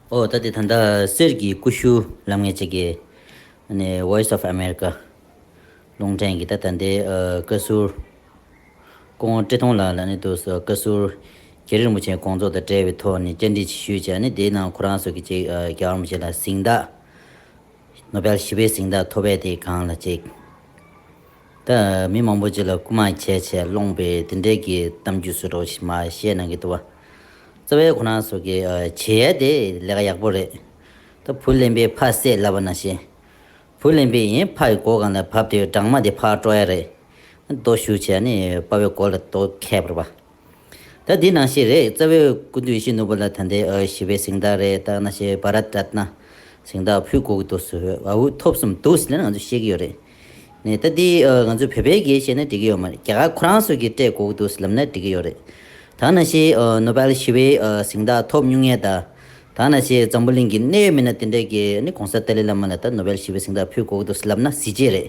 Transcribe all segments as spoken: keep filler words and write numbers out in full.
ཨོ་ད་དེ་ད་ལྟ་གསེར་གྱི་ཀུ་ཤུ་ལབ་མཁན་ཅིག་གིས་ཨ་ནི་Voice of America རླུང་འཕྲིན་གྱི་ད་ད་ལྟའི་ཨ་བཀའ་ཟུར་སྐུ་ངོ་བཀྲས་མཐོང་ལགས་ལ་ནི་འདུག་སེ་བཀའ་ཟུར་རྒྱ་རི་རིན་པོ་ཆེའི་དགོངས་རྫོགས་དང་འབྲེལ་བའི་ཐོག་ནས་བཅར་འདྲི་ཅིག་ཞུས་བྱས། ཨ་ནི་དེའི་ནང་ཁོ་རང་ཚོ་གི་ཅིག་ཨ་རྒྱལ་བ་རིན་པོ་ཆེ་ལ་གཟེངས་རྟགས་ནོ་བེལ་ཞི་བའི་གཟེངས་རྟགས་ཐོབ་པའི་དེའི་སྒང་ལ་ཅིག་ད་མི་མང་པོ་ཅིག་ལ་རྐུ་མ་བྱས་བྱས་སློང་པའི་དེ་འདྲའི་གི་གཏམ་རྒྱུད་བཟོ་འདྲ་ཞིག་མར་བཤད་གནང་གི་འདུག་བ། རྩ་བའི་ཁོ་རང་ཚོ་གི་ཨ་བྱེད་ཡ་དེ་ལས་ཀ་ཡག་པོ་རེད། ད་བུ་གླེན་པས་ཕ་བསད་ལབ་པ་ནང་བཞིན། བུ་གླེན་པས་ཡིན་ཕ་ཡི་མགོ་སྒང་ལ་བབས་ཏེ་སྦྲང་མ་དེ་ཕར་དཀྲོག་ཡ་རེད། རྡོ་གཞུ་བྱས་ནས་པ་ཕའི་མགོ་ལ་རྡོ་ཁེབས་རེད་བ། ད་འདི་ནང་བཞིན་རེད། རྩ་བའི་སྐུ་མདུན་ཡིད་བཞིན་ནོར་བུ་ལ་ད་ལྟའི་ཨ་ཞི་བའི་གཟེངས་རྟགས་རེད། ད་ནང་བཞིན་བྷ་རཏ་རཏ་ན་གཟེངས་རྟགས་ཕུལ་དགོས་ཀྱི་འདུག་ཟེར། ཨ་འུ་ཐོབ་སོང་འདུག་ཟེར་ལབ་ན་ང་ཚོས་བཤད་ཀྱི་ཡོད་རེད། ནས་ད་འདི་ཨ་ང་ཚོ་བོད་པའི་སྒེར་བཤད་ན་འགྲིག་གི་ཡོད་མ་རེད། རྒྱ་གར་ཁོ་རང་ཚོ་གིས་སྤྲད་དགོས་ཀྱི་འདུག་ཟེར་ལབ་ན་འགྲིག་གི་ཡོད་རེད། ད་ནང་བཞིན་ཨ་ནོ་བེལ་ཞི་བའི་ཨ་གཟེངས་རྟགས་ཐོབ་མྱོང་མཁན་དང་། ད་ནང་བཞིན་འཛམ་བུ་གླིང་གི་གནད་ཡོད་མི་སྣ་དེ་འདྲས་ཀྱིས་ནི་གོང་ས་ཏཱ་ལའི་བླ་མ་ལ་ད་ནོ་བེལ་ཞི་བའི་གཟེངས་རྟགས་ཕུལ་དགོས་ཀྱི་འདུག་ཟེར་ལབ་ན་གཟི་བརྗིད་རེད།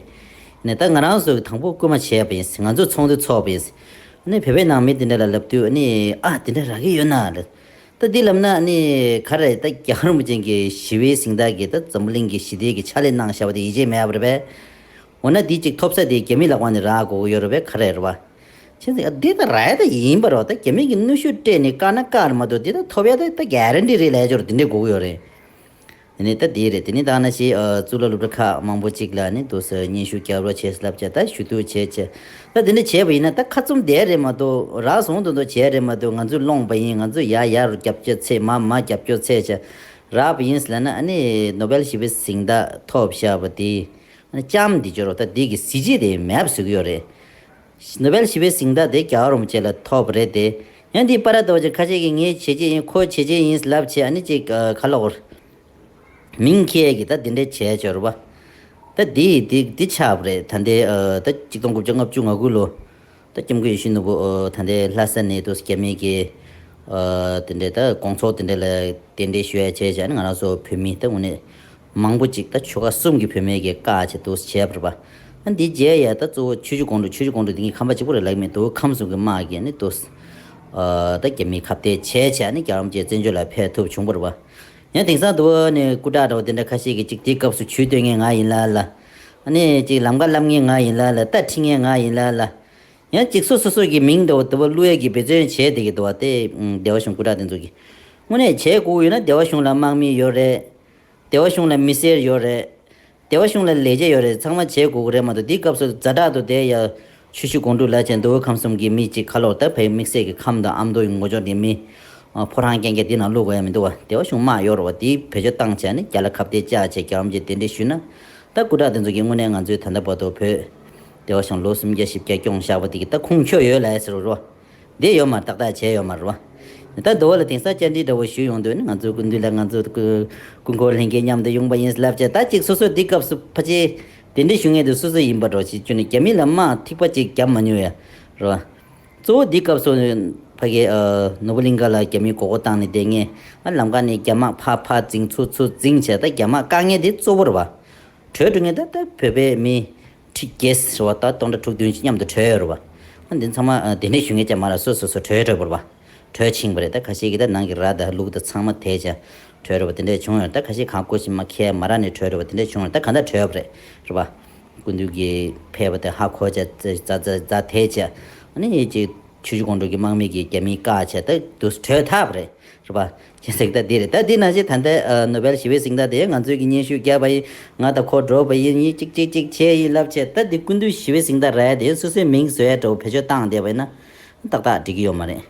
ནས་ད་ང་རང་ཚོ་གིས་དང་པོ་རྐུ་མ་བྱས་པ་ཡིན། ང་ཚོ་ཚོགས་འདུ་ཚོགས་པ་ཡིན། ཨ་ནི་བོད་པའི་ནང་མི་དེ་འདྲ་ལ་ལབ་དུས་ཨ་ནི་ཨ་དེ་འདྲ་རག་གི་ཡོད་ན་ལབ། ད་འདི་ལབ་ན་ཨ་ནི་ག་རེ། ད་རྒྱལ་བ་རིན་པོ་ཆེ་གི་ཞི་བའི་གཟེངས་རྟགས་ཀྱིས་ད་འཛམ་བུ་གླིང་གི་ཞི་བདེ་གི་ཕྱག་ལས་གནང་བཞག་པ་དེ་ཡིད་ཆེས་མེད་པ་རེད་པས། འོ་ན་འདི་གཅིག་ཐོབ་ས་དེ་རྒྱ་མི་ལག་པ་ནས་རག་དགོས་ཀྱི་ཡོད་རེད་པས། ག་རེ་རེད་པ། བྱས་ཙང་འདི་ད་རག་ཡ་ད་ཡིན་པ་རེད་པ། ད་རྒྱ་མི་གི་གནོན་ཤུགས་སྤྲད་ནས་བཀག་ན་བཀག་རེད་མ་གཏོགས་འདི་ད་ཐོབ་ཡ་ད་ད་གེ་རན་ཊི་རེད་ལབ་ཡ་ཅིག་རེད། དེ་འདྲས་དགོས་ཀྱི་ཡོད་རེད། དེ་ནས་ད་འདི་རེད། དེ་ནས་ད་ནང་བཞིན་ཨ་གཙུག་ལག་སློབ་གྲྭ་ཁག་མང་པོ་ཅིག་ལ་ནི་འདུག་སེ་སྙན་ཞུ་རྒྱབ་རོགས་བྱེད་ལབ་བྱས། ད་ཞུ་གཏུག་བྱས་བྱས་ད་དེ་འདྲ་བྱས་པ་ཡིན་ན་ད་ཁ་བཙུམ་བསྡད་རེད་མ་གཏོགས། རག་སོང་དོན་དུ་བྱས་རེད་མ་གཏོགས། ང་ཚོས་སློང་པ་ཡིན། ང་ཚོས་ཡར་ཡར་རྒྱབ་སྐྱོར་བྱས། མར་མར་རྒྱབ་སྐྱོར་བྱས་བྱས་རག་པ་ཡིན་ཟེར་ལབ་ན། ཨ་ནི་ནོ་བེལ་ཞི་བའི་གཟེངས་རྟགས་ཐོབ་བཞག་པ་དེ་ཨ་ནི་ལྕམ་འདི་ཅོ་རོ་ད་འདི་གི་གཟི་བརྗིད་དེ་མེད་པ་བཟོ་གི་ཡོད་རེད། ནོ་བེལ་ཞི་བའི་གཟེངས་རྟགས་དེ་རྒྱལ་བ་རིན་པོ་ཆེ་ལ་ཐོབ་པ་རེད་དེ། ཡང་འདི་པ་ར་རྡོ་རྗེ་ཁ་ཤས་ཀྱིས་ངས་བྱེད་ཀྱི་ཡིན། ཁོ་བྱེད་ཀྱི་ཡིན་ལབ་བྱས། ཨ་ནི་ཅིག་ཨ་ག་ལབ་དགོས་རེད། མིང་འཁྱེར་གྱི་ད་འདི་འདྲས་བྱས་ཅོ་རེད་པ། ད་འདི་འདི་འདི་ཆགས་པ་རེད། ད་འདི་ཨ་ད་གཅིག་སྟོང་དགུ་བརྒྱ་ལྔ་བཅུ་ང་དགུ་ལོ། ད་སྐྱབས་མགོན་ཡིད་བཞིན་ནོར་བུ་ཨ་ད་ལྟའི་ལྷ་ས་ནས་འདུག་སེ་རྒྱ་མི་གི་ཨ་དེ་འདྲའི་ད་དགོང་ཚོགས་དེ་འདྲ་ལ་གདན་འདྲེན་ཞུ་ཡ་བྱས་བྱས་ནས། ང་རང་ཚོ་བོད་མི་ད་དངོས་གནས་མང་པོ་ཅིག་ད་ཆོལ་ཁ་གསུམ་གྱི་བོད་མི་གིས་བཀག་བྱས་འདུག་སེ་བྱས་པ་རེད་པ། ཨ་འདི་རྗེས་ཡ་ད་གཙོ་བོ་ཆུ་བཞི་སྒང་དྲུག་ཆུ་བཞི་སྒང་དྲུག་འདི་ངས་ཁམས་པ་གཅིག་པུ་རེད་ལབ་ཀྱི་མེད། འདུག་ཁམས་གསུམ་གྱི་དམག་གིས་ནི་འདུག་སེ་ཨ་ད་རྒྱ་མི་ཁ་གཏད་བྱས་བྱས་ནས་རྒྱལ་བ་རིན་པོ་ཆེ་བཙན་བྱོལ་ལ་ཕེབས་ཐུབ་བྱུང་བ་རེད་པ། ཡང་དེང་སང་དུ་བ་ནས་སྐུ་དྲག་འདྲ་བོ་དེ་འདྲ་ཁ་ཤས་ཀྱིས་ཅིག་དེའི་སྐབས་སུ་ཇུས་གཏོད་མཁན་ང་ཡིན་ལ་ལ། ཨ་ནི་ཅིག་ལམ་ཁ་བསླབ་མཁན་ང་ཡིན་ལ་ལ། རྟ་ཁྲིད་མཁན་ང་ཡིན་ལ་ལ། ཡང་ཅིག་སོ་སོ་སོ་གི་མིང་འདྲ་བོ་དུ་བ་བླུག་ཡས་ཀྱི་འབད་བརྩོན་བྱས་བསྡད་ཀྱི་འདུག་བ། དེ་ཨུམ་སྡེ་བ་གཞུང་སྐུ་དྲག་དེ་ཚོ་གིས་དངོས་གནས་བྱེད་དགོས་ཡོད་ན་སྡེ་བ་གཞུང་ལ་དམག་མི་ཡོད་རེད། སྡེ་བ་གཞུང་ལ་མི་སེར་ཡོད་རེད། སྡེ་བ་གཞུང་ལ་ལས་བྱེད་ཡོད་རེད། ཚང་མ་བྱེད་དགོས་ཀྱི་རེད་མ་གཏོགས། དེའི་སྐབས་སུ་ཛ་དྲག་ཏུ་དེ་ཡ་ཆུ་བཞི་སྒང་དྲུག་ལ་བྱས་མདོ་དབུས་ཁམས་གསུམ་གྱི་མི་གཅིག་ཁ་ལོག་ད་བའི་དམིགས་བསལ་གྱི་ཁམས་དང་ཨ་མདོ་ཡི་ངོ་ཅོག་དེ་མི་ཨ་ཕོ་བྲང་རྐྱང་རྐྱང་དེ་ནང་བླུག་དགོས་ཡ་མི་འདུག་བ། སྡེ་བ་གཞུང་དམག་ཡོད་རེད་བ། དེའི་བེད་སྤྱོད་བཏང་བྱས་ནས་རྒྱ་ལ་ཁ་གཏད་བཅག་བྱས་རྒྱལ་བ་རིན་པོ་ཆེ་གདན་འདྲེན་ཞུས་ན། ད་སྐུ་དྲག་དེ་ཚོ་གིས་དངོས་གནས་ང་ཚོའི་ད་ལྟ་བར་དུ་བོད་སྡེ་བ་གཞུང་ལོ་སུམ་བརྒྱ་བཞི་བརྒྱ་སྐྱོང་བཞག་པ་དེ་གི་ད་ཁུངས་འཁྱོལ་ཡོད་ལབ་ཡ་ཟེར་བ་རེད་བ། འདི་ཡོད་མ་རེད། ཏག་ཏག་བྱས་ཡོད་མ་རེད་བ། ད་འདི་བ་ལ་དེང་སང་བཅར་འདྲི་འདྲ་བོ་ཞུ་ཡོང་དུས་ནི། ང་ཚོའི་སྐུ་མདུན་ལ་ང་ཚོ་སྐུ་སྐུ་འཁོར་ལྷན་རྒྱས་མཉམ་དུ་ཡོང་པ་ཡིན་ལབ་བྱས། ད་ཅིག་སོ་སོ་འདི་སྐབས་སུ་ཕལ་ཆེར་དེ་འདྲ་ཞུ་མཁན་དེ་སོ་སོ་ཡིན་པ་འདྲ་བོ་ཞིག་བྱུང་ནས། རྒྱ་མི་ལ་དམག་ཐིགས་པ་ཅིག་བརྒྱབ་མ་མྱོང་ཡ་རེད་བ། གཙོ་བོ་འདི་སྐབས་སུ་ཕ་གི་ཨ་ནོར་བུ་གླིང་ག་ལ་རྒྱ་མིས་མགོ་སྐོར་བཏང་ནས་བསྡད་མཁན། ཨ་ལམ་ཁ་ནས་རྒྱ་དམག་ཕར་ཕར་འཛིང་ཚུར་ཚུར་འཛིང་བྱས། ད་རྒྱ་དམག་བཀག་མཁན་དེ་གཙོ་བོ་རེད་བ། བྲོས་འགྲོ་མཁན་ད་ལྟ་བོད་པའི་མི་ཁྲི་བརྒྱད་ཟེར་བ་ད་སྟོང་ཕྲག་དྲུག་བདུན་ཅིག་མཉམ་དུ་བྲོས་ཡོད་རེད་བ། ཨ་འདི་ཚང་མ་ཨ་དེ་འདྲས་ཞུ་མཁན་ཅིག་མ་རེད། སོ་སོ་སོ་བྲོས་བྲོས་པ་རེད་བ། བྲོས་ཕྱིན་པ་རེད། ད་ཁ་ཤས་ཀྱིས་ད་ནང་གི་ར་དང་ལུག་དང་ཚང་མ་དེད་བྱས་བྲོས་རེད་བ། དེ་འདྲས་བྱུང་ཡོད་རེད། ད་ཁ་ཤས་གང་སྐུ་ཞིག་མ་ཁས་མ་ར་ནས་བྲོས་རེད་བ། དེ་འདྲས་བྱུང་ཡོད་རེད། ད་གང་ལྟར་བྲོས་པ་རེད། རེད་བ། སྐུ་མདུན་གྱིས་ཕེབས་པ་དེ་ཧ་གོ་བྱས་རྫ་རྫ་རྫ་དེད་བྱས། ཨ་ནི་ཅིག་ཆུ་བཞི་སྒང་དྲུག་གི་དམག་མི་གིས་རྒྱ་མིའི་བཀག་བྱས་ད་དུ་བྲོས་ཐར་བ་རེད། རེད་པ། ཁྱེད་ཟེར་གི་ད་འདི་རེད། ད་འདི་ནང་བཞིན་ད་ལྟ་ཨ་ནོ་བེལ་ཞི་བའི་གཟེངས་རྟགས་དེ་ང་ཚོས་ཀྱི་སྙན་ཞུ་བརྒྱབ་པ་ཡིན། ང་དང་ཁོ་འགྲོགས་པ་ཡིན། ཡིན་གཅིག་གཅིག་གཅིག་བྱས་ཡིན་ལབ་བྱས། ད་འདི་སྐུ་མདུན་ཞི་བའི་གཟེངས་རྟགས་རག་ཡ་དེ་སོ་སོའི་མིང་བཟོ་ཡ་འདྲ་བོ་བེད་སྤྱོད་བཏང་བསྡད་པ་ཡིན་ན་ཏག་ཏག་འགྲིག་གི་ཡོད་མ་རེད།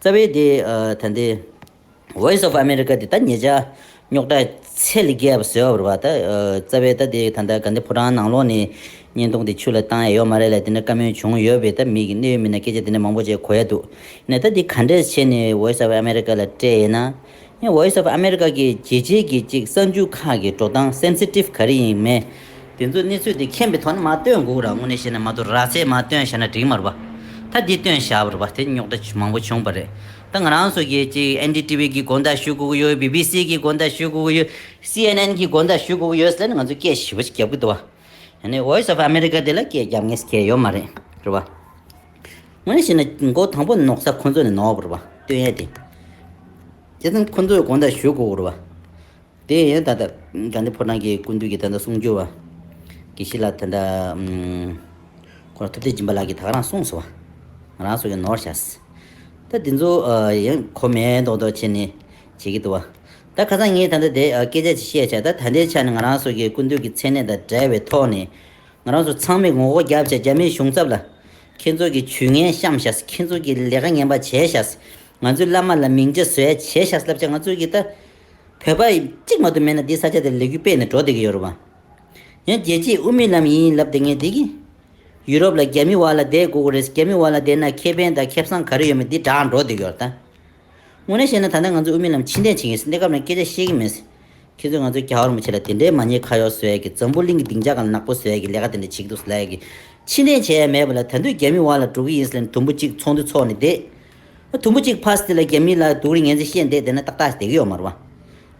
རྩ་བའི་དེ་ཨ་ད་འདི་Voice of America དེ་ད་ཉེ་ཆར་རྙོག་དྲ་ཚད་ལས་བརྒལ་བ་བཟོས་པ་རེད་བ། ད་ཨ་རྩ་བའི་ད་དེ་ད་ལྟ་དགའ་ལྡན་ཕོ་བྲང་ནང་ལོགས་ནས་བརྙན་ཐུང་དེ་ཆུ་ལ་བཏང་ཡ་ཡོད་མ་རེད་ལབ་དེ་འདྲ་བཀའ་མོལ་བྱུང་ཡོད་པས། ད་མི་གི་གནད་ཡོད་མི་སྣ་སྐད་ཆ་དེ་འདྲ་མང་པོ་ཅིག་གོ་ཡ་འདུག། ནས་ད་འདི་ག་འདྲས་བྱས་ནས་Voice of America ལ་སྤྲད་ཡིན་ན། ཡང་Voice of America གི་རྒྱལ་སྤྱིའི་གི་ཅིག་གསར་འགྱུར་ཁག་གི་འགྲོ་སྟངས་སེན་སི་ཊིབ་ག་རེ་ཡིན་མེད། དེ་ཚོ་གནས་ཚུལ་དེ་མཁྱེན་པའི་ཐོག་ནས་མར་སྟོན་དགོས་ར། དངོས་གནས་བཤད་ན་མ་གཏོགས་ར་ཚད་མར་སྟོན་བཞག་ན་འགྲིག་མ་རེད་པ། ད་འདི་སྟོན་བཞག་པ་རེད་པ། དེ་རྙོག་དྲ་མང་པོ་བྱུང་བ་རེད། ད་ང་རང་ཚོ་གི་ཅིག་ཨེན་ཌི་ཊི་ཝི་གི་དགོངས་དག་ཞུ་དགོས་ཀྱི་ཡོད། བི་བི་སི་གི་དགོངས་དག་ཞུ་དགོས་ཀྱི་ཡོད། སི་ཨེན་ཨེན་གི་དགོངས་དག་ཞུ་དགོས་ཀྱི་ཡོད་ཟེར་ནས་ང་ཚོ་སྐད་ཞེ་པོ་ཅིག་རྒྱབ་ཀྱི་འདུག་བ། ཡང་ན་Voice of America དེ་ལ་སྐད་རྒྱབ་མཁན་སྐད་ཡོད་མ་རེད། རེད་བ། དངོས་གནས་བཤད་ན་མགོ་དང་པོ་ནོག་ས་ཁོ་ཚོ་ནས་ནོག་པ་རེད་བ། སྟོན་ཡས་དེ། བྱས་ཙང་ཁོ་ཚོས་དགོངས་དག་ཞུ་དགོས་རེད་བ། དེ་ཡང་ད་ལྟ་དགའ་ལྡན་ཕོ་བྲང་གི་སྐུ་མདུན་གྱི་ད་ལྟ་གསུང་སྒྱུར་བ་དགེ་བཤེས་ལགས་ད་ལྟ་ཨམ་ཁོ་རང་ཐུབ་བསྟན་སྦྱིན་པ་ལགས་ཀྱིས་ད་ག་རང་གསུངས་སོང་བ། ང་རང་ཚོ་གིས་ནོར་བཞག་ད་འདི་ཚོ་ཨ་ཡང་གོ་མེད་མདོག་མདོག་བྱས་ནས་བྱེད་ཀྱི་འདུག་བ། ད་ཁ་སང་ངས་ད་ལྟ་དེ་ཨ་སྐད་ཆ་ཅིག་བཤད་བྱས། ད་ད་ལྟའི་ཆ་ནས་ང་རང་ཚོ་གི་སྐུ་མདུན་གྱི་མཚན་གནས་དང་འབྲེལ་བའི་ཐོག་ནས། ང་རང་ཚོ་ཚང་མས་ངོ་རྒོལ་བརྒྱབ་བྱས་རྒྱ་མིའི་གཞུང་ཚབ་ལ། ཁྱེད་ཚོ་གིས་ཇུས་ངན་བཤམས་ཤག་ཁྱེད་ཚོ་གིས་ལས་ཀ་ངན་པ་བྱས་ཤག་ང་ཚོའི་བླ་མ་ལ་མིང་ཆེ་བཟོས་བྱས་ཤག་ལབ་བྱས། ང་ཚོ་གིས་ད་བོད་པ་གཅིག་མ་གཏོགས་མེད་ན་འདི་ས་ཆ་དེར་ལས་འགུལ་སྤེལ་ནས་འགྲོ་བསྡད་ཀྱི་ཡོད་རེད་བ། ཡང་རྒྱལ་གཅེས་དབུ་མའི་ལམ་ཡིན་ལབ་བསྡད་མཁན་དེ་གིས་ཡུ་རོབ་ལ་རྒྱ་མི་འོག་ལ་བསྡད་དགོས་ཀྱི་རེད། རྒྱ་མི་འོག་ལ་བསྡད་ན་ཁེ་ཕན་དང་ཁེ་བཟང་ག་རེ་ཡོད་མེད་འདི་བསྒྲགས་འགྲོ་བསྡད་ཀྱི་ཡོད་རེད་ད། དངོས་གནས་བཤད་ན་ད་ལྟ་ང་ཚོ་དབུ་མའི་ལམ་ཕྱིར་འཐེན་བྱེད་མཁན་ཟེར་གནས་སྐབས་ནས་སྐད་ཆ་བཤད་ཀྱི་མེད་ཟེར། ཁྱེད་ཚོས་ང་ཚོ་རྒྱལ་བ་རིན་པོ་ཆེ་ལ་དེ་འདྲའི་མ་ཉེས་ཁ་གཡོག་བཟོ་ཡ་གི། འཛམ་བུ་གླིང་གི་སྡིངས་ཆ་སྒང་ལ་ནག་པོ་བཟོ་ཡ་གི་ལས་ཀ་དེ་འདྲ་བྱེད་ཀྱི་འདུག་ཟེར་ལབ་ཡ་གི། ཕྱིར་འཐེན་བྱས་ཡ་མེད་པ་ལ། ད་དུང་རྒྱ་མི་འོག་ལ་འགྲོ་གི་ཡིན་ཟེར་ནས་དུམ་བུ་གཅིག་ཚོགས་འདུ་ཚོགས་ནས་བསྡད། དུམ་བུ་གཅིག་ཕར་ཟེར་ལ་རྒྱ་མི་ལ་སྡུག་རུས་ངན་ཚད་བཤད་བསྡད་བསྡད་ན་ཏག་ཏག་བསྡད་ཀྱི་ཡོད་མ་རེད་བ།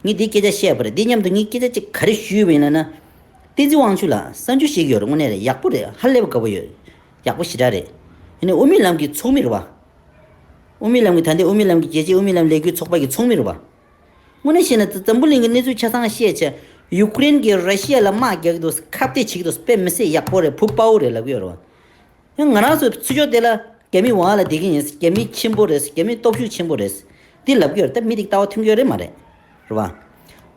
ངས་འདི་སྐད་ཆ་བཤད་པ་རེད། འདི་མཉམ་དུ་ངས་སྐད་ཆ་གཅིག་ག་རེ་ཞུས་པ་ཡིན་ལབ་ན། བསྟན་འཛིན་དབང་ཕྱུག་ལགས་གསར་འགྱུར་བཤད་ཀྱི་ཡོད་རེད། དངོས་གནས་རེད། ཡག་པོ་རེད། ཧ་ལས་པ་དགའ་པོ་ཡོད། ཡག་པོ་ཞེ་དྲག་རེད། ཡིན་ནའི་དབུ་མའི་ལམ་གྱི་ཚོགས་མི་རེད་བ། དབུ་མའི་ལམ་གྱི་ད་ལྟའི་དབུ་མའི་ལམ་གྱི་རྒྱལ་སྤྱིའི་དབུ་མའི་ལམ་ལས་འགུལ་ཚོགས་པ་གི་ཚོགས་མི་རེད་བ། དངོས་གནས་བཤད་ན་འཛམ་བུ་གླིང་གི་གནས་ཚུལ་ཆ་ཚང་བཤད་བྱས། ཡུཀ་རེན་གྱིས་ར་ཤི་ཡ་ལ་དམག་རྒྱག་གི་འདུག་ཁ་གཏད་བྱེད་ཀྱི་འདུག་དཔེ་མི་སྲིད་ཡག་པོ་རེད། བུ་དཔའ་བོ་རེད་ལབ་ཀྱི་ཡོད་རེད་བ། ཡང་ང་རང་ཚོ་ཚུར་ཕྱོགས་དེ་ལ་རྒྱ་མི་འོག་ལ་བསྡད་ཀྱི་ཡིན། རྒྱ་མི་ཆེན་པོ་རེད། རྒྱ་མི་སྟོབས་ཤུགས་ཆེན་པོ་རེད། འདི་ལབ་ཀྱི་ཡོད་རེད། ད་མི་དེ་ལྟ་བ་མཐུན་གྱི་ཡོད་རེད་མ་རེད། རེད་བ།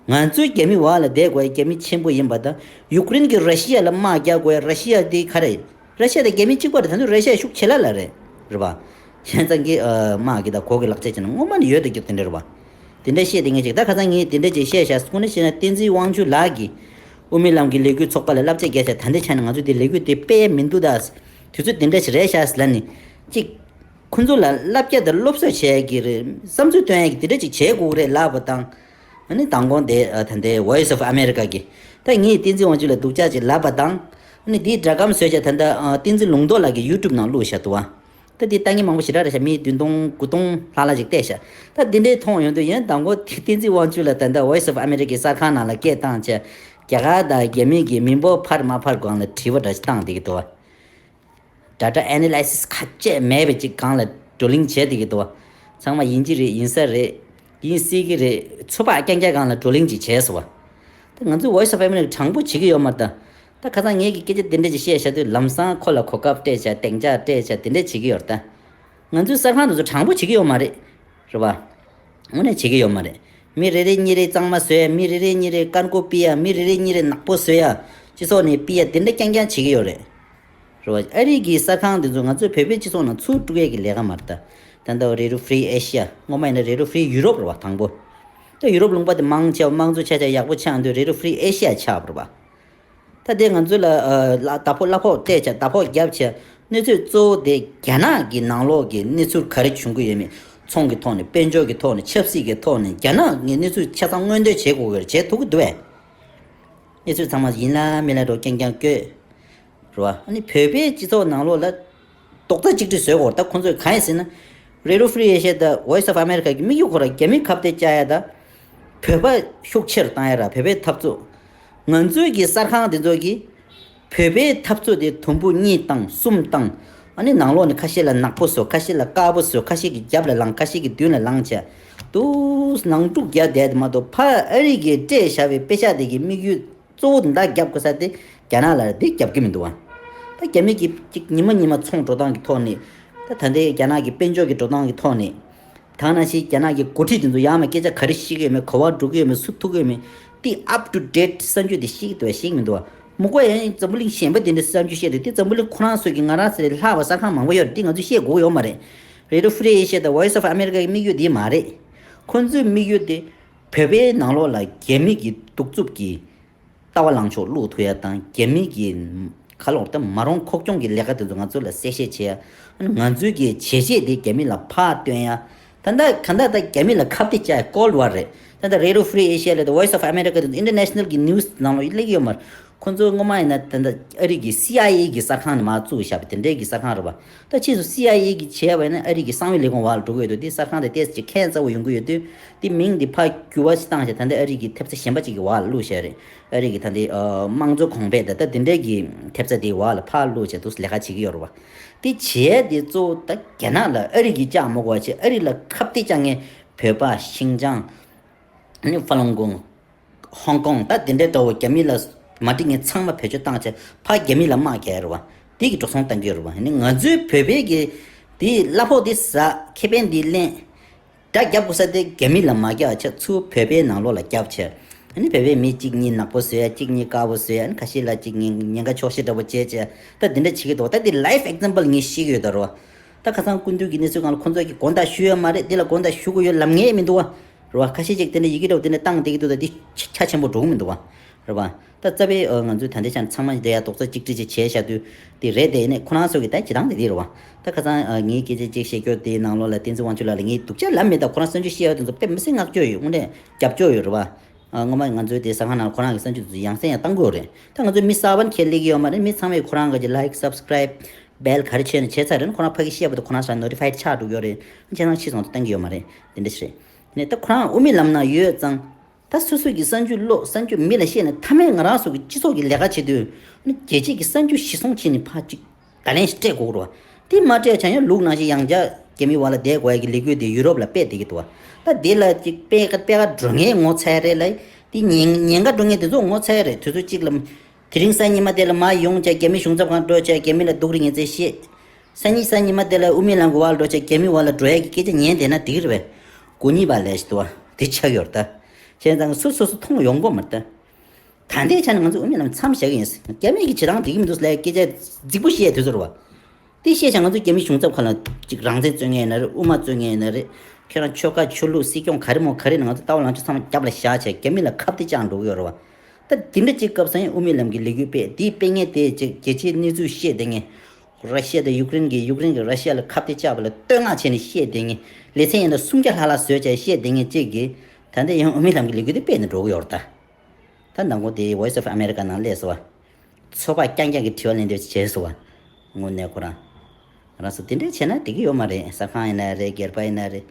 ང་ཚོའི་རྒྱ་མི་འོག་ལ་བསྡད་དགོས་ཡ་རྒྱ་མི་ཆེན་པོ་ཡིན་པ་དང་། ཡུཀ་རེན་གྱིས་ར་ཤི་ཡ་ལ་དམག་རྒྱག་དགོས་ཡ་ར་ཤི་ཡ་དེ་ག་རེ། ར་ཤི་ཡ་དང་རྒྱ་མི་གཅིག་པ་རེད། ད་དུང་ར་ཤི་ཡ་ཤུགས་ཆེ་ལ་ལ་རེད། རེད་བ། ཡང་ཙང་གི་ཨ་དམག་གི་དང་གོ་གི་ལག་ཆ་བྱས་ན་སྔོན་མ་ནས་ཡོད་དེ་རྒྱུ་དེ་འདྲ་རེད་བ། དེ་འདྲ་བཤད་དེ་ངས་ཅིག་ད་ཁ་སང་ངས་དེ་འདྲ་ཅིག་བཤད་བཞག་དངོས་གནས་བཤད་ན་བསྟན་འཛིན་དབང་ཕྱུག་ལགས་ཀྱིས་དབུ་མའི་ལམ་གྱི་ལས་འགུལ་ཚོགས་པ་ལ་བསླབ་བྱ་བརྒྱབ་བྱས། ད་ལྟའི་ཆ་ནས་ང་ཚོས་དེ་ལས་འགུལ་དེ་སྤེལ་མི་འདུག་ད། དུས་ཚོད་དེ་འདྲ་ཞིག་རེད་ཤག་ལབ་ནས་ཅིག་ཁོ་ཚོ་ལ་བསླབ་བྱ་དང་སློབ་གསོ་བྱེད་ཡ་གི་རེད། བསམ་ཚུལ་སྟོན་ཡ་གི་དེ་འདྲ་ཅིག་བྱེད་དགོས་ཀྱི་རེད་ལབ་པ་དང་། ཨ་ནི་མདང་དགོང་དེ་ཨ་ད་ལྟའི་Voice of America གི་ད་ངས་བསྟན་འཛིན་དབང་ཕྱུག་ལ་སྡུག་ཅག་ཅིག་ལབ་པ་དང་། ཨ་ནི་དེའི་སྒྲ་སྒམ་བཟོས་བྱས་ད་ལྟ་ཨ་བསྟན་འཛིན་ལུང་རྟོགས་ལགས་ཀྱི་ཡུ་ཊུབ་ནང་བླུགས་བཞག་འདུག་བ། ད་དེ་ལྟ་མཁན་མང་པོ་ཞེ་དྲག་རེད་ཤག་མི་བདུན་སྟོང་དགུ་སྟོང་ལྷག་ལྷག་ཅིག་བལྟས་ཤག་ད་དེ་འདྲའི་མཐོང་ཡོང་དུས་ཡང་མདང་དགོང་དེ་བསྟན་འཛིན་དབང་ཕྱུག་ལ་ད་ལྟ་Voice of America གི་གསར་ཁང་ནང་ལ་སྐད་བཏང་བྱས། རྒྱ་གར་དང་རྒྱ་མི་གི་མི་འབོར་འཕར་མ་འཕར་སྒང་ལ་དྲི་བ་འདྲ་ཞིག་བཏང་བསྡད་ཀྱི་འདུག་བ། Data analysis ཁ་ཅིག་མེད་པ་ཅིག་སྒང་ལ་བགྲོ་གླེང་བྱས་བསྡད་ཀྱི་འདུག་བ། ཚང་མ་ཡིན་གྱི་རེད། ཡིན་ས་རེད། ཡིན་སྲིད་ཀྱི་རེད། ཚོད་དཔག་རྐྱང་རྐྱང་སྒང་ལ་བགྲོ་གླེང་ཅིག་བྱས་སོང་བ། ད་ང་ཚོའི་Voice of America དྲང་པོ་བྱེད་ཀྱི་ཡོད་མ་རེད་ད། ད་ཁ་སང་ངེད་ཀྱིས་སྐད་ཆ་དེ་འདྲ་ཅིག་བཤད་བཞག་དུས་ལམ་སང་ཁོ་ལ་གོ་སྐབས་སྤྲད་བྱས་སྡིངས་ཆ་སྤྲད་བྱས་དེ་འདྲ་བྱེད་ཀྱི་ཡོད་རེད་ད། ང་ཚོའི་གསར་ཁང་དེ་ཚོ་དྲང་པོ་བྱེད་ཀྱི་ཡོད་མ་རེད། རེད་བ། དངོས་གནས་བྱེད་ཀྱི་ཡོད་མ་རེད། མི་རེ་རེ་གཉིས་རེ་གཙང་མ་བཟོ་ཡ། མི་རེ་རེ་གཉིས་རེ་དཀར་མགོ་ཕུད་ཡ། མི་རེ་རེ་གཉིས་རེ་ནག་པོ་བཟོ་ཡ། སྤྱི་ཚོགས་ནས་ཕུད་ཡ་དེ་འདྲ་རྐྱང་རྐྱང་བྱེད་ཀྱི་ཡོད་རེད། རེད་བ། ཨ་རི་གི་གསར་ཁང་དེ་ཚོ་ང་ཚོའི་བོད་པའི་སྤྱི་ཚོགས་ནང་ཚུར་དཀྲུག་ཡས་ཀྱི་ལས་ཀ་མ་རེད་ད། ད་ལྟ་Radio Free Asia སྔོན་མ་ཡིན་ན་Radio Free Europe རེད་བ་དང་པོ། ད་ཡུ་རོབ་ལུང་པ་དེ་མང་ཆེ་བ་དམངས་གཙོ་ཆ་ཆ་ཡག་པོ་ཆགས་འདུག Radio Free Asia ཆགས་པ་རེད་བ། ད་དེ་ང་ཚོ་ལ་ཨ་ལ་ཟླ་ཕོགས་གླ་ཕོགས་སྤྲད་བྱས་ཟླ་ཕོགས་བརྒྱབ་བྱས་གནས་ཚུལ་གཙོ་བོ་དེ་རྒྱ་ནག་གི་ནང་ལོགས་ཀྱི་གནས་ཚུལ་ག་རེ་བྱུང་གི་ཡོད་མེད། ཚོང་གི་ཐོག་ནས་དཔལ་འབྱོར་གྱི་ཐོག་ནས་ཆབ་སྲིད་ཀྱི་ཐོག་ནས་རྒྱ་ནག་གི་གནས་ཚུལ་ཆ་ཚང་མངོན་འདོད་བྱེད་དགོས་ཀྱི་རེད། བྱེད་ཐུབ་ཀྱི་འདུག་བས། གནས་ཚུལ་ཚང་མ་ཡིན་ལ་མིན་ལ་འགྲོ་རྐྱང་རྐྱང་བཀོད། རེད་བ། ཨ་ནི་བོད་པའི་སྤྱི་ཚོགས་ནང་ལོགས་ལ་རྡོག་རྩ་གཅིག་སྒྲིལ་བཟོས་དགོས་རེད། ད་ཁོང་ཚོས་གང་ཡིན་ཟེར་ན། Radio Free Asia དང་Voice of America གི་དམིགས་ཡུལ་ཁོ་རང་རྒྱ་མི་ཁ་གཏད་བཅག་ཡ་དང་། བོད་པ་ཤུགས་ཆེར་བཏང་ཡ་ར་བོད་པའི་འཐབ་རྩོད། ང་ཚོའི་གི་གསར་ཁང་དེ་ཚོ་གིས་བོད་པའི་འཐབ་རྩོད་དེ་དུམ་བུ་གཉིས་བཏང་གསུམ་བཏང་། ཨ་ནི་ནང་ལོགས་ནས་ཁ་ཤས་ལ་ནག་པོ་བཟོ། ཁ་ཤས་ལ་དཀར་པོ་བཟོ། ཁ་ཤས་ཀྱིས་རྒྱབ་ལ་ལངས། ཁ་ཤས་ཀྱིས་མདུན་ལ་ལངས་བྱས། དུ་ནང་འཁྲུག་རྒྱག་བསྡད་དེ་མ་གཏོགས་ཕར་ཨ་རི་གིས་སྤྲད་བཞག་པའི་དཔེ་ཤག་དེ་གི་དམིགས་ཡུལ་གཙོ་བོ་འདི་འདྲ་རྒྱབ་དགོས་ས་དེ་རྒྱ་ནག་ལ་འདི་རྒྱབ་ཀྱི་མི་འདུག་བ། ད་རྒྱ་མི་གིས་ཅིག་ཉི་མ་ཉི་མ་ཚོང་འགྲོ་སྟངས་ཀྱི་ཐོག་ནས། ད་ད་ལྟའི་རྒྱ་ནག་གི་དཔལ་འབྱོར་གྱི་འགྲོ་སྟངས་ཀྱི་ཐོག་ནས། ད་ནང་བཞིན་རྒྱ་ནག་གི་འགོ་ཁྲིད་དེ་ཚོ་ཡང་མ་སྐད་ཆ་ག་རེ་བཤད་ཀྱི་ཡོད་མེད། ག་པར་འགྲོ་གི་ཡོད་མེད། སུ་ཐུག་གི་ཡོད་མེད། དེ་up to date གསར་འགྱུར་དེ་ཤེས་ཀྱི་འདུག་བ། ཤེས་ཀྱི་མི་འདུག་བ། མི་དགོས་ཡང་འཛམ་བུ་གླིང་གཞན་པ་དེ་འདྲ་གསར་འགྱུར་བཤད་འདུག་དེ་འཛམ་བུ་གླིང་ཁོ་རང་ཚོ་གི་ང་རང་ཚོ་ལས་ལྷག་པ་གསར་ཁང་མང་པོ་ཡོད་རེད། དེ་ང་ཚོས་བཤད་དགོས་ཀྱི་ཡོད་མ་རེད། Radio Free Asia དང་Voice of America གི་དམིགས་ཡུལ་དེ་མ་རེད། ཁོ་ཚོའི་དམིགས་ཡུལ་དེ་བོད་པའི་ནང་ལོགས་ལ་རྒྱ་མི་གི་གདུག་རྩུབ་ཀྱི་ལྟ་བ་ལངས་ཕྱོགས་བླུག་ཐུབ་ཡ་དང་། རྒྱ་མི་གི་ཁ་ལོག་ཏུ་མ་རུང་ཁོག་སྐྱོང་གི་ལས་ཀ་དེ་ཚོ་ང་ཚོ་ལ་གསལ་བཤད་བྱེད་ཡ། ང་ཚོའི་གི་བྱས་རྗེས་དེ་རྒྱ་མི་ལ་ཕར་སྟོན་ཡ། ད་ལྟ་གང་ལྟར་ད་རྒྱ་མི་ལ་ཁ་གཏད་བཅག་ཡ་བཀོལ་བ་རེད། ད་ལྟ་Radio Free Asia ལ་དང་Voice of America དེ་ཚོ་international གི་news ནང་ལ་སླེབས་ཀྱི་ཡོད་མ་རེད། ཁོ་ཚོ་སྔོན་མ་ཡིན་ན་ད་ལྟ་ཨ་རི་གི་སི་ཨའི་ཨེ་གི་གསར་ཁང་ནས་མར་བཙུགས་བཞག་པ་དེ་འདྲའི་གི་གསར་ཁང་རེད་བ། ད་ཕྱིས་སུ་སི་ཨའི་ཨེ་གིས་བྱས་པ་ཡིན་ན་ཨ་རི་གི་གསང་བའི་ལས་ཁུངས་འོག་ལ་འགྲོ་གི་ཡོད་དུས། དེ་གསར་ཁང་དེ་ཏོག་ཙམ་ཁྱད་མཚར་པོ་ཡོང་གི་ཡོད་དུས། དེ་མིང་དེ་ཕར་འགྱུར་བ་ཞིག་བཏང་བྱས། ད་ལྟ་ཨ་རི་གི་ཐེབས་རྩ་གཞན་པ་ཅིག་གི་འོག་ལ་བླུགས་བཞག་རེད། ཨ་རི་གི་ད་ལྟའི་ཨ་དམངས་གཙོ་གོང་འཕེལ་དང་ད་དེ་འདྲའི་གི་ཐེབས་རྩ་དེའི་འོག་ལ་ཕར་བླུགས་བྱས་འདུག་ལས་ཀ་བྱེད་ཀྱི་ཡོད་རེད་བ། དེ་བྱས་དེ་གཙོ་བོ་ད་རྒྱ་ནག་ལ་ཨ་རི་གིས་བཅག་མ་དགོས་པ་བྱས། ཨ་རི་ལ་ཁ་གཏད་བཅག་མཁན་བོད་པ། ཤིན་ཅང་། ཨ་ནི་ཧྥ་ལུན་ཀུང་། ཧོང་ཀོང་ད་དེ་འདྲའི་འདྲ་བོ་རྒྱ་མི་ལ་མ་འགྲིག་མཁན་ཚང་མ་བེད་སྤྱོད་བཏང་བྱས་ཕར་རྒྱ་མི་ལ་དམག་རྒྱག་རེད་བ། དེ་གི་འགྲོ་སོང་བཏང་གི་ཡོད་རེད་བ། ཨ་ནི་ང་ཚོའི་བོད་པའི་གི་དེ་གླ་ཕོགས་དེ་ཟ་ཁེ་ཕན་དེ་ལེན། དགྲ་རྒྱབ་དགོས་ས་དེ་རྒྱ་མི་ལ་མ་རྒྱབ་བྱས་ཚུར་བོད་པའི་ནང་ལོགས་ལ་རྒྱབ་བྱས། ཨ་ནི་བོད་པའི་མི་གཅིག་གཉིས་ནག་པོ་བཟོས་ཡ་གཅིག་གཉིས་དཀར་པོ་བཟོས་ཡ་ཨ་ནི་ཁ་ཤས་ལ་གཅིག་གཉིས་ཉེན་ཁ་ཆོག་ཤེས་འདྲ་པོ་བྱས་བྱས་ད་དེ་འདྲ་བྱེད་ཀྱི་འདུག་ད་དེ་life example་ངས་ཤེས་ཀྱི་ཡོད་ད་རོ། ད་ཁ་སང་སྐུ་མདུན་གྱི་གནས་ཚུལ་སྒང་ལ་ཁོང་ཚོ་གི་དགོངས་དག་ཞུ་ཡོད་མ་རེད། འདི་ལ་དགོངས་དག་ཞུ་དགོས་ཡོད་ལབ་མཁན་མི་འདུག་བ། རེད་བ། ཁ་ཤས་ཅིག་དེ་འདྲ་ཡི་གེ་འདྲ་པོ་དེ་འདྲ་བཏང་བསྡད་ཀྱི་འདུག་ད་འདི་ཆ་ཆ་ཆེན་པོ་འགྲོ་གི་མི་འདུག་བ། རེད་བ། ད་རྩ་བའི་ཨ་ང་ཚོའི་ད་ལྟའི་ཆ་ནས་ཚང་མ་འདི་ཡ་རྡོག་རྩ་གཅིག་སྒྲིལ་ཅིག་བྱས་བཞག་དུས་དེ་རེད་དེ། ནས་ཁོ་རང་ཚོ་གི་ད་བྱེད་སྟངས་དེ་འདི་རེད་བ། ད་ཁ་སང་ཨ་ངའི་སྐད་ཆ་ཅིག་བཤད་རྒྱུ་དེའི་ནང་ལོགས་ལ་བསྟན་འཛིན་དབང་ཕྱུག་ལགས་ལ་ངས་སྡུག་ཅག་ལབ་མེད། ད་ཁོ་རང་གསར་འགྱུར་བཤད་ཡ་དེ་ཚོ་དཔེ་མི་སྲིད་བསྔགས་བརྗོད་ཡོད། དངོས་གནས་རྒྱབ་སྐྱོར་ཡོད་རེད་བ། ཨ་སྔོན་མ་ང་ཚོའི་དེ་གསར་ཁང་ནང་ཁོ་རང་གི་གསར་འགྱུར་དེ་ཚོ་ཡང་སེ་ཡང་བཏང་དགོས་རེད། ད་ང་ཚོའི་མི་གསར་པ་ཁྱེད་སླེབས་ཀྱི་ཡོད་མ་རེད། མི་ཚང་མས་ཁོ་རང་གི་like subscribe bell་ག་རེ་བྱས་ནས་བྱས་ཚར་རེད། ཁོ་རང་ཕ་གི་བཤད་པ་དེ་ཁོ་རང་ས་notified་ཆགས་འགྲོ་གི་ཡོད་རེད། ཁྱེད་རང་ཕྱིས་སོང་དུ་བཏང་གི་ཡོད་མ་རེད། དེ་འདྲ་ཞིག་རེད། ནས་ད་ཁོ་རང་དབུ་མའི་ལམ་ན་ཡོད་ཙང་། ད་སོ་སོ་གི་གསར་འགྱུར་ཀློག་གསར་འགྱུར་མི་ལ་བཤད་ནས་མཐའ་མའི་ང་རང་ཚོ་གི་སྤྱི་ཚོགས་ཀྱི་ལས་ཀ་བྱེད་དུས་ནི་རྒྱལ་སྤྱིའི་གི་གསར་འགྱུར་གཞི་བཟུང་བྱས་ནས་ཕར་ཅིག་བརྡ་ལན་ཞིག་སྤྲད་དགོས་རེད་བ། དེ་མ་སྤྲད་བྱས་ཡང་ལུག་ནང་བཞིན་ཡང་བསྐྱར་རྒྱ་མི་བར་ལ་བསྡད་དགོས་ཡ་གི་ལས་འགུལ་དེ་ཡུ་རོབ་ལ་སྤེལ་བསྡད་ཀྱི་འདུག་བ། ད་དེ་ལ་ཅིག་སྤེལ་ཀ་སྤེལ་ཀ་འགྲོ་མཁན་ངོ་ཚ་ཡ་རེད་ལ། དེ་ཉེན་ཉེན་ཁ་འགྲོ་མཁན་དེ་ཚོ་ངོ་ཚ་ཡ་རེད། དུས་ཚོད་གཅིག་ལ། དེ་རིང་གཟའ་ཉི་མ་དེ་ལ་མར་ཡོང་བྱས་རྒྱ་མི་གཞུང་ཚབ་ཁང་འགྲོ་བྱས་རྒྱ་མི་ལ་སྡུག་རུ་ངན་ཚད་བཤད། སང་ཉིན་གཟའ་ཉི་མ་དེ་ལ་དབུ་མའི་ལམ་གྱི་བར་ལ་འགྲོ་བྱས་རྒྱ་མི་བར་ལ་འགྲོ་ཡ་གི་སྐད་ཆ་ཉན་བསྡད་ན་འགྲིག་གི་རེད་པས། གོ་གཉིས་པ་ལས་ཞིག་འདུག་བ། དེ་ཆགས་ཡོད་རེད་ད། བྱས་ཙང་སོ་སོ་སོ་མཐོང་ཡོང་གོ་མ་རེད་ད། ད་ལྟའི་ཆ་ནས་ང་ཚོ་དབུ་མའི་ལམ་མཚམས་བཞག་གི་ཡིན། རྒྱ་མི་གི་བྱེད་སྟངས་འགྲིག་གི་མི་འདུག་ཟེར་ལབ་སྐད་ཆ་རྫིག་པོ་བཤད་དུས་ཚོད་རེད་བ། དེ་བཤད་བྱས་ང་ཚོ་རྒྱ་མི་གཞུང་ཚབ་ཁག་ལ་ཅིག་རང་བཙན་རྩོད་མཁན་ཡིན་ན་རེད། དབུ་མ་རྩོད་མཁན་ཡིན་ན་རེད། ཁྱོད་རང་ཆོལ་ཁ་ཆོས་ལུགས་སྲིད་སྐྱོང་ག་རེ་མོ་ག་རེ་ནས་ང་ཚོ་ལྟ་བ་ལངས་ཕྱོགས་ཚང་མ་རྒྱབ་ལ་བཞག་བྱས་རྒྱ་མི་ལ་ཁ་གཏད་བཅག་འགྲོ་གི་ཡོད་རེད་བ། ད་དེ་འདྲ་ཅིག་སྐབས་སུ་ཡང་དབུ་མའི་ལམ་གྱི་ལས་འགུལ་སྤེལ་དེའི་སྤེལ་མཁན་དེ་ཅིག་རྒྱལ་སྤྱིའི་གནས་ཚུལ་བཤད་བསྡད་མཁན། ར་ཤི་ཡ་དང་ཡུཀ་རེན་གྱིས་ཡུཀ་རེན་གྱིས་ར་ཤི་ཡ་ལ་ཁ་གཏད་བཅག་པ་ལ་བསྟོད་བསྔགས་བྱས་ནས་བཤད་བསྡད་མཁན། ལེ་ཚན་ཡིན་ན་སུམ་བརྒྱ་ལྷག་ལྷག་བཟོས་བྱས་བཤད་བསྡད་མཁན་ཅིག་གིས་ད་ལྟ་ཡང་དབུ་མའི་ལམ་གྱི་ལས་འགུལ་དེ་སྤེལ་ནས་འགྲོ་གི་ཡོད་རེད་ད། ད་ནང་ཁོ་དེ་Voice of America་ནང་སླེབས་སོང་བ། ཚོད་དཔག་རྐྱང་རྐྱང་གི་དྲི་བ་ལན་འདེབས་བྱས་སོང་བ། དངོས་གནས་ཁོ་རང་། རང་ཚོ་དེ་འདྲས་བྱས་ན་འགྲིག་གི་ཡོད་མ་རེད། གསར་ཁང་ཡིན་ན་རེད། སྒེར་པ་ཡིན་ན་རེད།